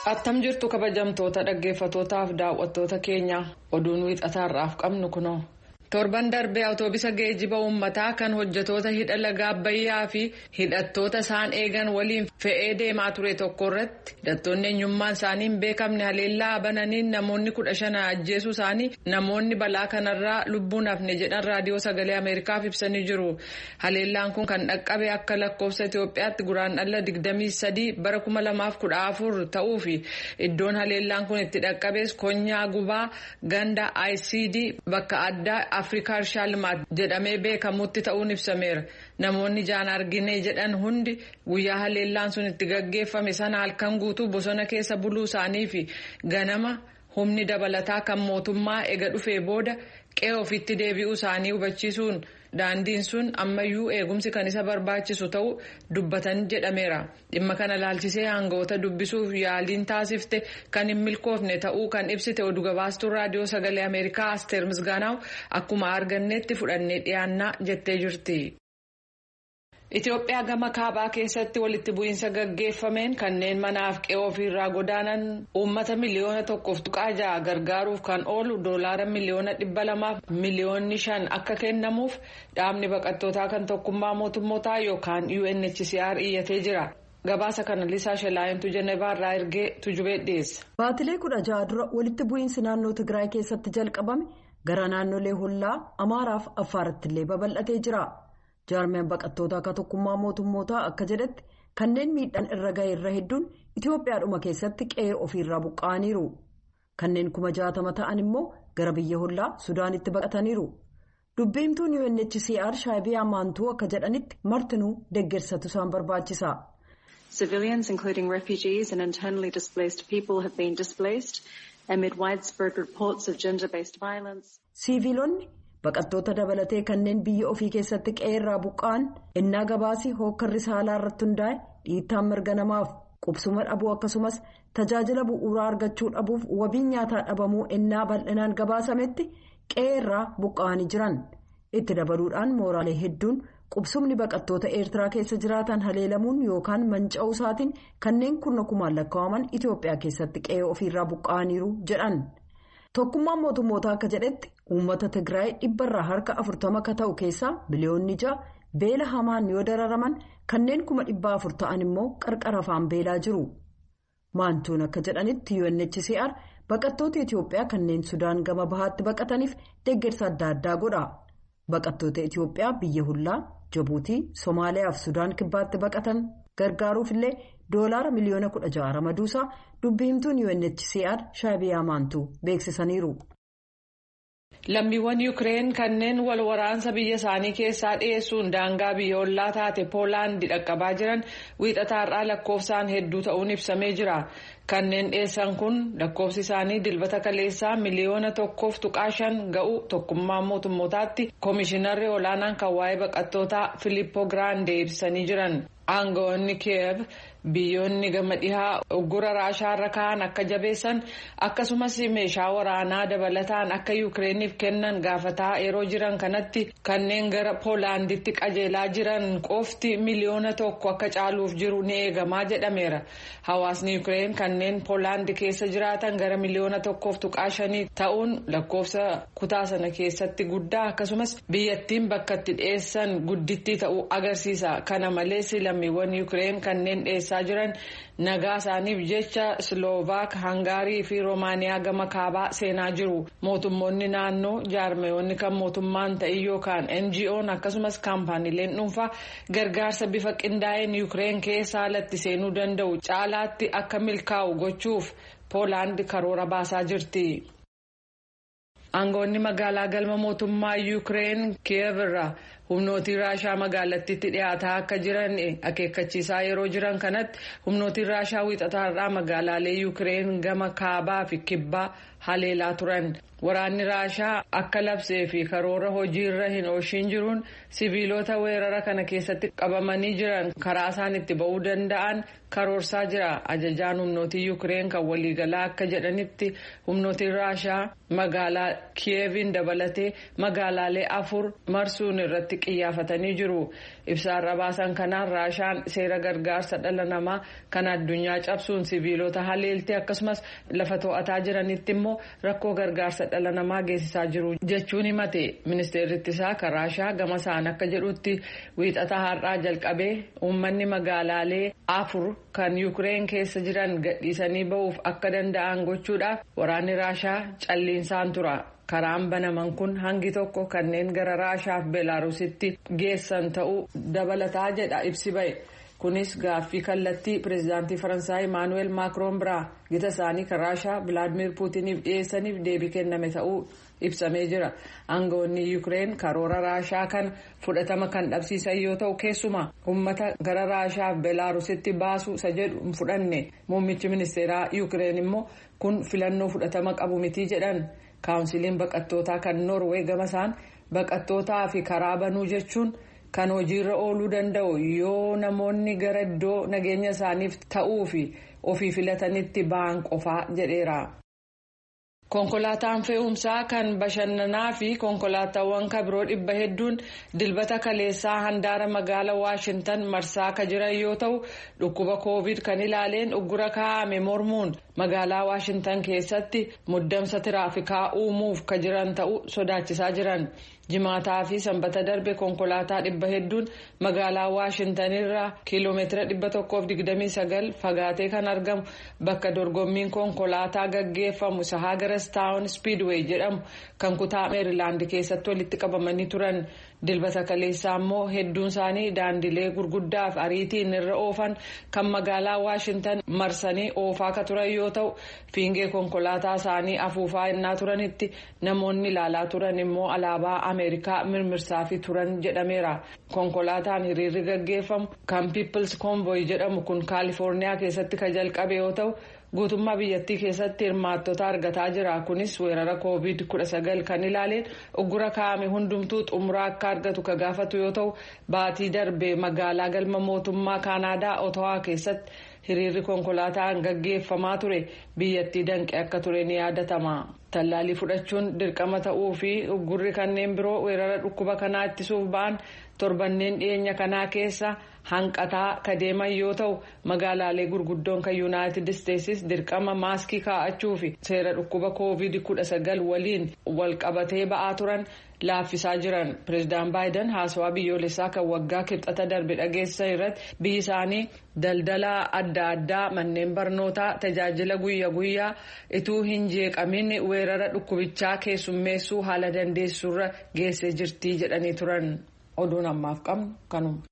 Attam jirtu kabajamtoota dhaggeeffatootaaf daawwattoota keenya, oduun wiixataarraaf qabnu kunoo. Torban darbee awtoobisa geejjiba uummataa kan hojjetoota hidha laga Abbayyaa fi hidhattoota isaan eegan waliin fe'ee deemaa ture tokko irratti hidhattoonni eenyummaan isaanii hin beekamne haleellaa bananiin namoonni 15 ajjeesuu isaanii namoonni balaa kanarraa lubbuun hafne jedhan Raadiyoo Sagalee Ameerikaaf ibsanii jiru. Haleellaan kun kan dhaqqabe akka lakkoofsa Itoophiyaatti Guraandhala 23 bara 2014 ta'uu fi iddoon haleellaan kun itti dhaqqabees Konyaa Gubaa ganda ICD bakka addaa Afrikaa Shaalmaat jedhamee beekamutti ta'uun ibsameera. Namoonni jaan argine jedhan hundi guyyaa haleellaan sun itti gaggeeffame sana halkan guutuu bosona keessa buluu isaanii fi ganama humni dabalataa kan mootummaa ega dhufee booda qe'ee ofitti deebi'uu isaanii hubachiisuun daandiin sun ammayyuu eegumsi kan isa barbaachisu ta'uu dubbatan jedhameera. Dhimma kana laalchisee aangawoota dubbisuuf yaaliin taasifte kan hin milkoofne ta'uu kan ibsite oduu gabaastuun Raadiyoo Sagalee Ameerikaa Asteer Misgaanaaw, akkuma argannetti fudhannee dhiyaannaa jettee jirti. Itoophiyaa gama kaabaa keessatti walitti bu'iinsa gaggeeffameen kanneen manaaf qe'ee ofiirraa godaanan uummata 1.6 miliyoona gargaaruuf kan oolu doolaara 200,000,000 akka kennamuuf dhaabni baqattootaa kan Tokkummaa Mootummootaa yookaan UNHCR iyyatee jira. Gabaasa kana Liisaa Shelaayintu Jenevaarraa ergee, Tujubee dhiyeessa. Baatilee 16 dura walitti bu'iinsi naannoo Tigraay keessatti jalqabame gara naannolee hollaa Amaaraaf Affaaritti illee babal'atee jira. Jaarmiyaan baqattoota akka Tokkummaa Mootummootaa akka jedhetti, kanneen miidhaan irra gahe irra hedduun Itoophiyaadhuma keessatti qe'ee ofiirraa buqqa'aniiru. Kanneen 60,000 ta'an immoo gara biyya hollaa Sudaanitti baqataniiru. Dubbiimtuun UNHCR Shaabiyaa Maantuu akka jedhanitti, martinuu deeggarsatu isaan barbaachisa. Civilians, including refugees and internally displaced people, have been displaced amid widespread reports of gender-based violence. Siiviilonni, baqattoota dabalatee, kanneen biyya ofii keessatti qe'eerraa buqqa'an innaa gabaasii hookkarri saalaa irratti hundaa'e, dhiittaan mirga namaaf qubsuma dhabuu, akkasumas tajaajila bu'uuraa argachuu dhabuuf wabiin nyaataa dhabamuu innaa bal'inaan gabaasametti qe'eerraa buqqa'anii jiran. Itti dabaluudhaan, mooraalee hedduun qubsumni baqattoota Eertiraa keessa jiraatan haleelamuun yookaan manca'uu isaatiin kanneen kurna kumaan lakkaa'aman Itoophiyaa keessatti qe'ee ofiirraa buqqa'aniiru jedhan. Tokkummaan Mootummoota akka jedhetti, uummata Tigraay 40% akka ta'u keessaa 6 miliyoonni beela hamaan yoo dararaman, kanneen 400,000 ta'an immoo qarqara afaan beelaa jiru. Maantuun akka jedhanitti, UNHCR baqattoota Itoophiyaa kanneen Sudaan gama bahaatti baqataniif deeggarsa adda addaa godha. Baqattoota Itoophiyaa biyya hollaa Jabuutii, Somaaliyaa fi Sudaan Kibbaatti baqatan gargaaruuf illee doolaara 16 miliyoona ramaduusaa dubbi himtuun UNHCR Shaabiyaa Maantuu beeksisaniiru. Lammiiwwan Yukireen kanneen wal waraansa biyya isaanii keessaa dhiyeessuun daangaa biyya ollaa taate Poolaandi dhaqqabaa jiran wiixataarraa lakkoofsaan hedduu ta'uun ibsamee jira. Kanneen dhiyeessan kun lakkoofsi isaanii Dilbata kaleessaa 1.5 miliyoona ga'u Tokkummaa Mootummootaatti koomishinarri olaanaan kan waa'ee baqattootaa Filippoo Giraandee ibsanii jiran. Aangawoonni Kiyev biyyoonni gama dhihaa uggura Raashaarra ka'an akka jabeessan, akkasumas meeshaa waraanaa dabalataan akka Yukireeniif kennan gaafataa yeroo jiran kanatti, kanneen gara Poolaanditti qajeelaa jiran qofti 1 miliyoona akka caaluuf jiru ni eegamaa jedhameera. Hawaasni Yukireen kanneen Poolaandi keessa jiraatan gara 1.5 miliyoona ta'uun lakkoofsa kutaa sana keessatti guddaa, akkasumas biyyattiin bakka itti dhiyeessan guddittii ta'uu agarsiisa. Kana malees, lammiiwwan Yukireen kanneen dhiyeessaa jiran nagaa isaaniif jecha Sloovaak, Hangaarii fi Roomaaniyaa gama kaabaa seenaa jiru. Mootummoonni naannoo, jaarmeewonni kan mootummaan ta'in yookaan NGO'n, akkasumas kaampaaniileen dhuunfaa gargaarsa bifa qindaa'een Yukireen keessa haalatti seenuu danda'u caalaatti akka milkaa'u gochuuf Poolaand karoora baasaa jirti. Aangawoonni magaalaa galma mootummaa Yuukireen Kiyev irraa humnootiin Raashaa magaalattiitti dhiyaataa akka jiran akeekkachiisaa yeroo jiran kanatti, humnootiin Raashaa wiixataarraa magaalaalee Yuukireen gama kaabaa fi kibbaa haleelaa turan. Waraanni Raashaa akka labsee fi karoora hojiirra hin ooshin jiruun sibiilota weerara kana keessatti qabamanii jiran karaa isaan itti ba'uu danda'an karoorsaa jira. Ajajaan humnootii Yuukireen kan waliigalaa akka jedhanitti, humnootiin Raashaa magaalaa Kiyeviin dabalatee magaalaalee afur marsuun irratti qiyyaafatanii jiru. Ibsaarra baasan kanaan Raashaan seera gargaarsa dhala namaa kan addunyaa cabsuun siviilota haleeltee akkasumas lafa to'ataa jiranitti immoo rakkoo gargaarsa dhala namaa geessisaa jiru jechuun himate. Ministeerri ittisaa kan Raashaa gama isaan akka jedhutti wiixata har'aa jalqabee uummanni magaalaalee 4 kan Yuukireen keessa jiran gadhiisanii ba'uuf akka danda'an gochuudhaaf waraanni Raashaa calliinsaan tura. Karaan banaman kun hangi tokko kanneen gara Raashaaf Beelaarusitti geessan ta'uu dabalataa jedha ibsi ba'e. Kunis gaaffii kallattii pireezidaantii Faransaay Imaanuweel Maakroon biraa gita isaanii kan Raashaa Vilaadiimiir Puutiniif dhiyeessaniif deebii kenname ta'uu ibsamee jira. Aangawoonni Yuukireen karoora Raashaa kana fudhatama kan dhabsiisan yoo ta'u, keessumaa uummata gara Raashaaf Beelaarusitti baasuu isa jedhu hin fudhanne. Muummichi ministeeraa Yuukireen immoo kun filannoo fudhatama qabu miti jedhan. Kaawunsiliin baqattootaa kan Noorwee gama isaan baqattootaa fi karaa banuu jechuun kan hojiirra ooluu danda'u yoo namoonni gara iddoo nageenya isaaniif ta'uu fi ofii filatanitti ba'an qofaa jedheera. Konkolaataan fe'umsaa kan bashannanaa fi konkolaataawwan kabiroo 100 dilbata kaleessaa handaara magaalaa Waashintan marsaa ka jiran yoo ta'u, dhukkuba Koovid kan ilaaleen uggura kaa'ame mormuun magaalaa Waashintan keessatti muddamsa tiraafikaa uumuuf ka jiran ta'uu sodaachisaa jiran. Jimaataa fi sanbata darbe konkolaataa 100 magaalaa Waashintan irraa kiiloomeetira 129 fagaatee kan argamu bakka dorgommiin konkolaataa gaggeeffamu isa Hagerstown Speedway jedhamu kan kutaa Meerilaand keessatti walitti qabamanii turan. Dilbata kaleessaa immoo hedduun isaanii daandilee gurguddaaf ariitiin irra oofan kan magaalaa Waashintan marsanii oofaa ka turan yoo ta'u, fiingee konkolaataa isaanii afuufaa innaa turanitti namoonni ilaalaa turan immoo alaabaa Ameerikaa mirmirsaafii turan jedhameera. Konkolaataan hiriirri gaggeeffamu kan People's Convoy jedhamu kun Kaalifoorniyaa keessatti kan jalqabe yoo ta'u, guutummaa biyyattii keessatti hirmaattota argataa jira. Kunis weerara Koovid 19 kan ilaaleen uggura kaa'ame hundumtuu xumuraa akka argatu ka gaafatu yoo ta'u, baatii darbe magaalaa galma mootummaa Kaanaadaa Otawaa keessatti hiriirri konkolaataan gaggeeffamaa ture biyyattii danqe akka ture ni yaadatama. Tallaalii fudhachuun dirqama ta'uu fi uggurri kanneen biroo weerara dhukkuba kanaa ittisuuf ba'an torbanneen dhiyeenya kanaa keessa hanqataa ka deeman yoo ta'u, magaalaalee gurguddoon kan Yuunaayitid Isteetsis dirqama maaskii kaa'achuu fi seera dhukkuba Koovid 19 waliin wal qabatee ba'aa turan laaffisaa jiran. Pireezidaan Baayiden haasawaa biyyoolessaa kan waggaa kibxata darbe dhageessisan irratti biyyi isaanii daldala adda addaa, manneen barnootaa, tajaajila guyya guyyaa ituu hin jeeqamin weerara dhukkubichaa keessummeessuu haala dandeessurra geessee jirti jedhanii turan. Oduun ammaaf qabnu kanuma.